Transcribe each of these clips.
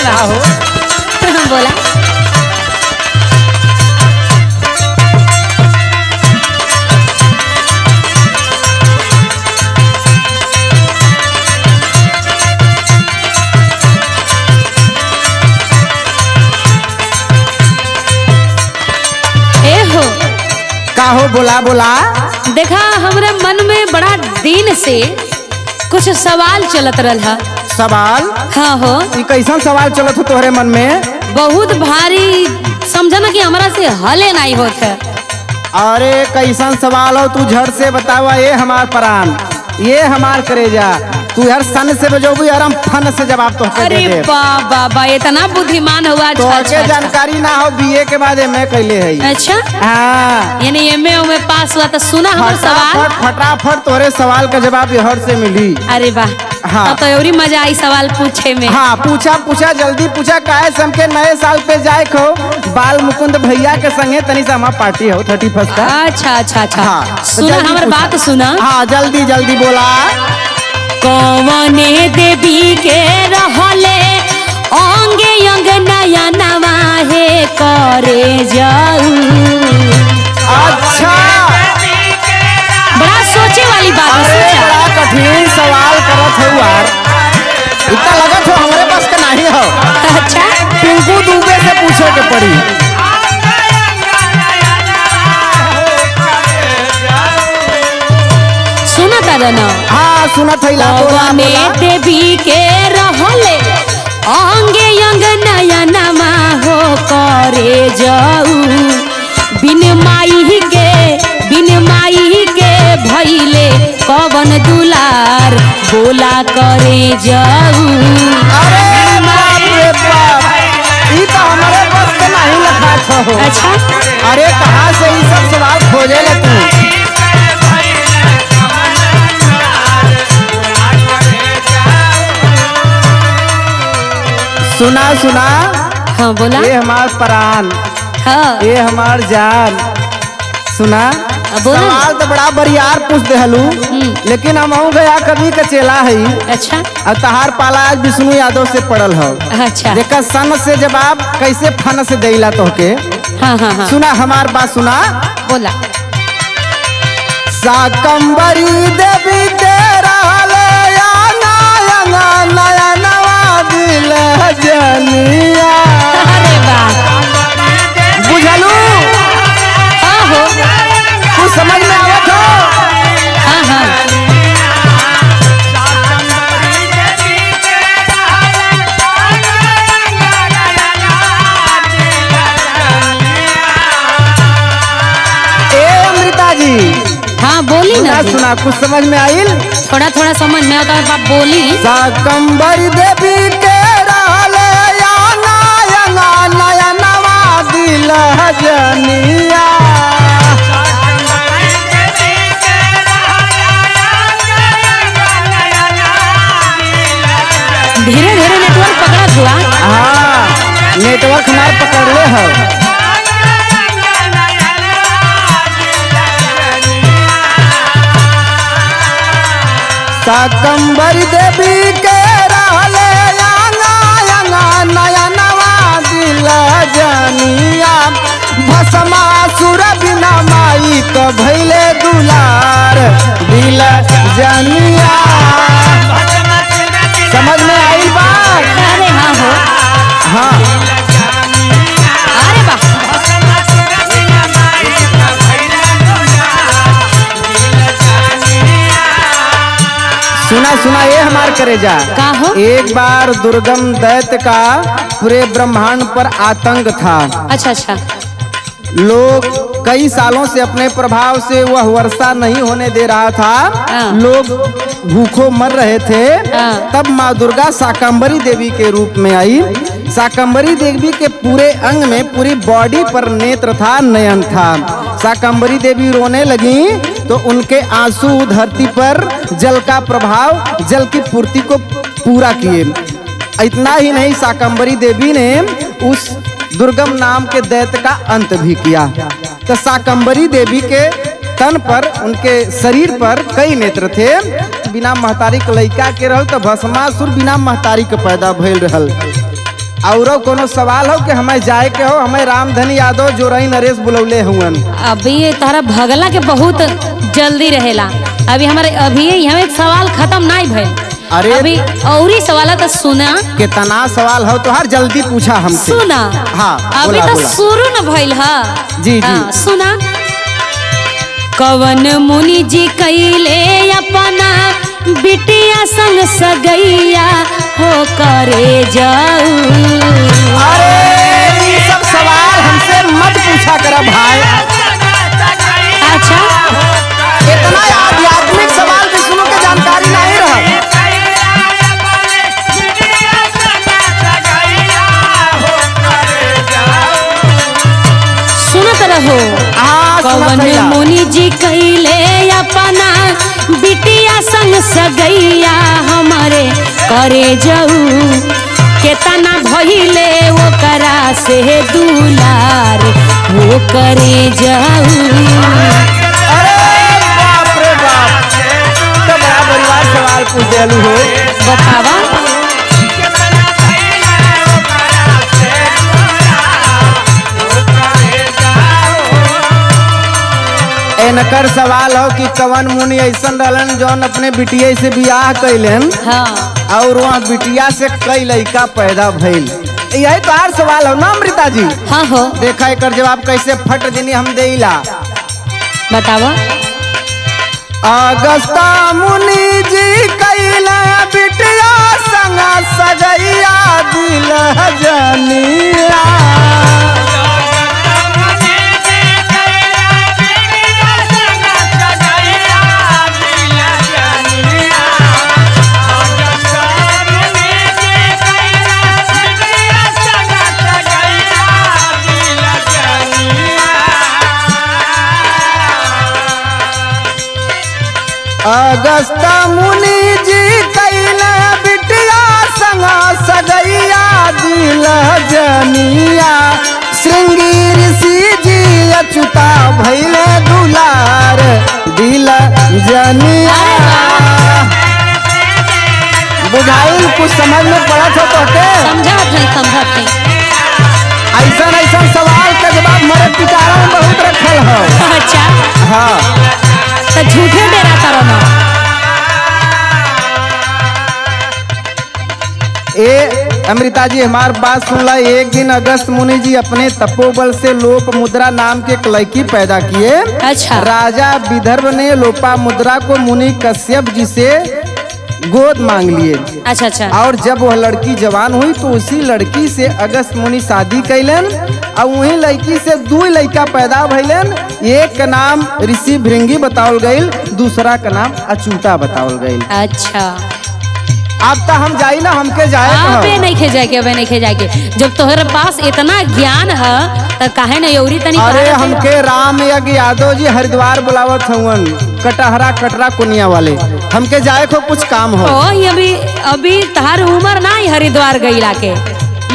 वाह। आहो। बोला। ए हो। का हो, बोला बोला। देखा, हमरे मन में बड़ा दिन से कुछ सवाल चलत रहा। सवाल? हाँ हो। ई कैसन सवाल चलत हो तोहरे मन में? बहुत भारी, समझा ना कि हमरा से हले नहीं होत है। अरे, कैसन सवाल हो, तू झट से बतावा। ये हमार परान, ये हमार करेजा, तू हर सन से बजोबी और हम फन से जवाब तो दे अरे दे। बा बा इतना बुद्धिमान हुआ। तो अच्छा के अच्छा। जानकारी ना हो, बीए के बाद एम ए कैले है। अच्छा। हाँ। यानी एम ए में पास हुआ, तो सुना हमार सवाल। फटाफट फटाफट तोहरे सवाल का जवाब हर से मिली। अरे वाह। हाँ। तब तो और मजा आई सवाल पूछे में। हाँ, पूछा पूछा, जल्दी पूछा। काहे से हमके नए साल पे जाए को बाल मुकुंद भैया के संगे तनी सा हमार पार्टी हो 31 का। अच्छा अच्छा अच्छा। हाँ, तो सुना जल्दी हमार पूछा। बात सुना। हाँ, जल्दी जल्दी बोला। कौने देवी के रहले अंगे अंग नया नवा हे करे जाऊ? अच्छा। बड़ा सोचे वाली बात है। अरे, सोचा। बड़ा कठिन सवाल करत हो यार, इतना लगत हो हमरे बस के नहीं हो। अच्छा। पिंकू दुबे से पूछे के पड़ी। सुना तारा ना? हाँ, सुनत है, ला बोला। कौने बोला। देवी के रहले अंगे अंग नया नवा हो करे जाऊ, बिन माई के, बिन माई के भइले कवन दुलार, बोला करे जाऊ? अरे बाप रे बाप, ई तो हमारे बस के नहीं लखात हो। अच्छा। अरे, कहाँ से ई सब सवाल खोजे ले तू? सुना सुना। हाँ, बोला। ये हमार परान, हाँ। ये हमार जान, सुना। बोला ना। सवाल तो बड़ा बरियार पूछ देहलू, लेकिन हम गया कभी का चेला है। अच्छा। और तहार पाला आज विष्णु यादव से पड़ल हो। अच्छा। देखा, सन से जवाब कैसे फन से देला तोहके। हाँ हाँ हाँ सुना, हमार बात सुना। बोला। साकंबरी देवी के रहले या नया नया नवा दिल जनिया। अरे वाह। बुझलू? हाँ हो। कुछ समझ में आवत हो? हाँ हाँ। ए अमृता जी। हाँ, बोली सुना। ना जी। सुना, कुछ समझ में आइल? थोड़ा थोड़ा समझ में आता है बाप, बोली। साकंबरी देवी के रहले या नया नया नवा दिल जनिया। धीरे धीरे नेटवर्क पकड़ा हुआ। हाँ, नेटवर्क हमार पकड़ले हो। साकंबरी देवी के रहले नया नया नवा दिल जनिया, भस्मासुर बिना माई क भैले दुलार दिल जनिया। समझ में आई बात? अरे हाँ हो। हाँ। अरे वाह। सुना सुना, ये हमार करेजा। का हो? एक बार दुर्गम दैत्य का पूरे ब्रह्मांड पर आतंक था। अच्छा अच्छा। लोग कई सालों से अपने प्रभाव से वह वर्षा नहीं होने दे रहा था। हाँ। लोग भूखों मर रहे थे। हाँ। तब माँ दुर्गा शाकंभरी देवी के रूप में आई। शाकंभरी देवी के पूरे अंग में, पूरी बॉडी पर नेत्र था, नयन था। शाकंभरी देवी रोने लगी तो उनके आंसू धरती पर जल का प्रभाव, जल की पूर्ति को पूरा किए। इतना ही नहीं, शाकंभरी देवी ने उस दुर्गम नाम के दैत्य का अंत भी किया। तो शाकंभरी देवी के तन पर, उनके शरीर पर कई नेत्र थे। बिना महतारी के लइका के रहल तो भस्मासुर बिना महतारी के पैदा भइल रहल। और कोनो सवाल हो कि हमें जाए के हो? हमें रामधनी यादव जोरई नरेश बुलौले हुअन। अभी ये तारा भगला के बहुत जल्दी रहेला। अभी हमारे अभी हमें एक सवाल खत्म नहीं भइल। अरे अभी और सवाल तो सुना। कितना सवाल हो तोहार, जल्दी पूछा हमसे। सुना। हाँ, अभी बोला, तो बोला। शुरू न भइल हा। जी, जी। हाँ, सुना। कवन मुनि जी कैले अपना बिटिया संग सगैया हो करे जाऊ। अरे ये सब सवाल हमसे मत पूछा करा भाई। अच्छा, इतना आध्यात्मिक सवाल विष्णु के जानकारी नहीं रहा। सुनत रहो। हाँ, सुनत कवन रहिला। मुनि जी कैले अपना बिटिया संग सगैया हमारे करे जाऊ। केतना भइले ओकरा से दुलार हो करे जाऊ। अरे बाप रे बाप, तो बड़ा परिवार सवाल पूछ देलू हो। बतावा। एनकर सवाल हो कि कवन मुनि ऐसन रहलन जौन अपने बिटिया से बियाह कैलन। हाँ। और वहाँ बिटिया से कई लड़का पैदा भइल। यही तो आर सवाल हो ना अमृता जी? हाँ हो। देखा एकर जवाब कैसे फट देनी हम देला। बतावा। अगस्ता मुनि जी कैला बिटिया संग सजैया दिल जनिया। अगस्ता मुनि जी कैला बिटिया संग सजैया दिल जनिया। श्रृंगी ऋषि जी अच्युता भैले दुलार दिल जनिया। बुझाइल कुछ समझ में पड़त हो तो के? समझत नहीं, समझत नहीं। ऐसा ऐसा सवाल के जवाब मरे पिटारा में बहुत रखल हो। अच्छा। हाँ। तो झूठे डेरा करो ना। ए अमृता जी हमार बात सुनला। एक दिन अगस्त मुनि जी अपने तपोबल से लोप मुद्रा नाम के एक लड़की पैदा किए। अच्छा। राजा विदर्भ ने लोपा मुद्रा को मुनि कश्यप जी से गोद मांग लिए। अच्छा अच्छा। और जब वह लड़की जवान हुई तो उसी लड़की से अगस्त मुनि शादी कैलन और वही लड़की से दो लड़का पैदा भइलन। एक का नाम ऋषि भृंगी बतावल गईल, दूसरा का नाम अच्युता बतावल गईल। अच्छा। अब तो हम जाई ना, हमके जाए अबे नहीं खे जाए के, अबे नहीं खे जाए के। जब तोहरे पास इतना ज्ञान है तो काहे न यौरी तनी। अरे हमके राम यज्ञ यादव जी हरिद्वार बुलावत हवन, कटहरा कटरा कुनिया वाले। हमके जाए को कुछ काम हो। ओ अभी अभी तहार उम्र ना ही हरिद्वार गईला के।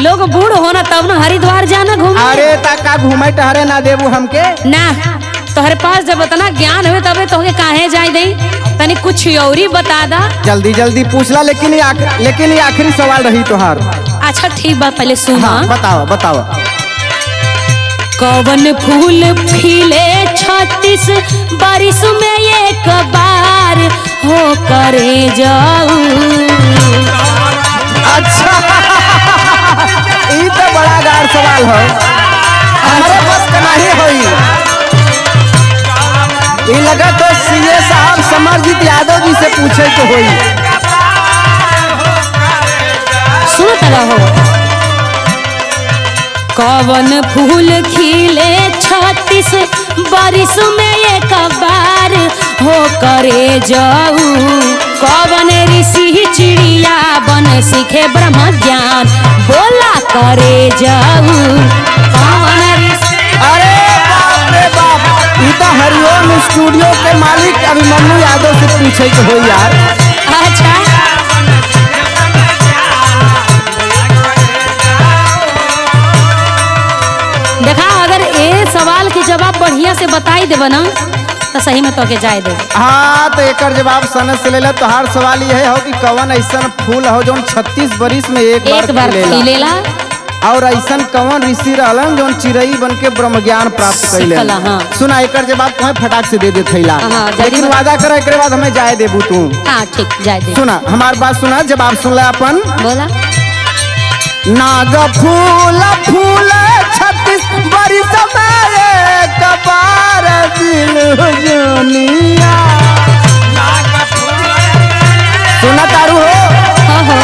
लोग बूढ़ होना तब ना हरिद्वार जाना घूमे। अरे ता घूमे टहरे ना देबू हमके ना। तोहरे पास जब इतना ज्ञान हुए तबे तोहके काहे जाए दई? तनी कुछ औरी बता दा। जल्दी जल्दी पूछला, लेकिन ये आखिरी सवाल रही तोहार। अच्छा ठीक बा, पहले सुना। हाँ, बताओ बताओ। कवन फूल खिले 36 बारिश में एक बार हो करे जाऊ। अच्छा, ये तो बड़ा गार सवाल हो, हमारे बस का नहीं होई। ये लगा तो सीए साहब समरजीत यादव जी से पूछे तो होई। सुनत रहो। कवन फूल खिले 36 बारिश में एक बार हो करे जाऊ। कवन ऋषि चिड़िया बन सीखे ब्रह्म ज्ञान बोला करे जाऊ। कवन ऋषि। अरे बाप रे बाप, ई तो हरिओम स्टूडियो के मालिक अभिमन्यु यादव से पूछे के होई यार। अच्छा। देखा, अगर ए सवाल के जवाब बढ़िया से बताई देब ना तो सही में तो के जाए दे। हाँ तो एक जवाब सनत से लेला। तोहार सवाल यह हो कि कवन ऐसा फूल हो जो 36 बरिस में एक बार खिलेला। और ऐसन कौन ऋषि रहलन जौन चिड़ई बन के ब्रह्म ज्ञान प्राप्त कैले? सिखला, हाँ। सुना, एकर जवाब तुम्हें फटाक से दे दे थैला। हाँ, जल्दी लेकिन वादा कर, एकरे बाद हमें जाए देबू तू। हाँ ठीक, जाए दे। सुना, हमार बात सुना, जवाब सुन ले अपन। बोला। नाग फूल फूल 36 बरिस में कबार दिल दुनिया। सुना तारू हो? हाँ हो।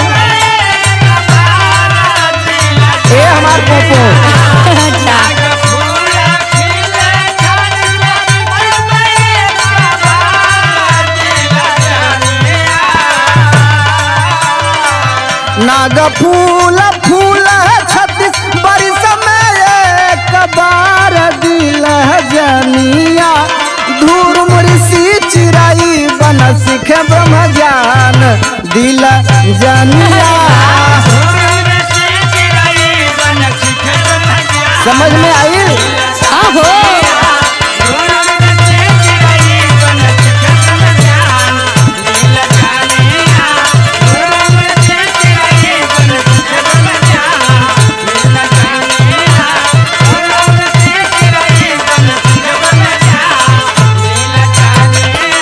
ए हमार पोपो। अच्छा। नाग फूल फूल 36 बरिस में एक बार दिल जनिया, धूर ऋषि चिराई बन सिख ब्रह्म ज्ञान दिल जनिया। समझ में आई? हाँ हो।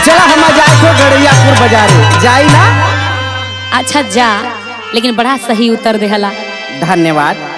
चला हम जाए को गड़ियापुर बाजारे जाई ना? अच्छा जा, लेकिन बड़ा सही उत्तर देहला। धन्यवाद।